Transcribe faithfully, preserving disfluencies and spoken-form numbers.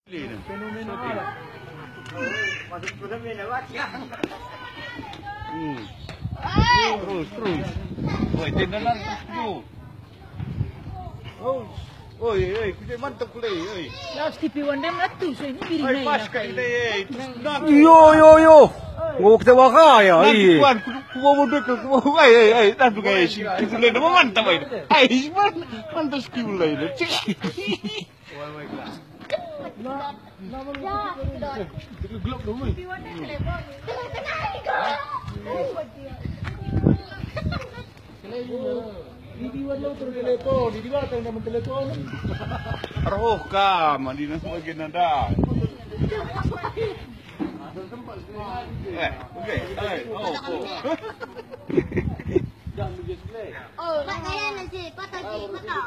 Fenomenal. Hmm. Terus, terus. Oi, dia dalam tu. Oh. Oi, oi, kita mantap kulai, oi. Lah, Stevie Wonder meletus, oi, ini diri. Oi, main pas lah. Kali ni, oi. Yo, yo, yo. Ngok kita bahaya, oi. Tuan, ku, ku, ku, ku, ku, ai, ai, ai, dah tu, guys. Kita boleh nama mantap, ai. Ai, man-, mantap skill lain. Roh ka, Madinah sebagai nada. Eh, okey. Eh, oh, oh. Oh, kat saya nasi, patah cik, patah.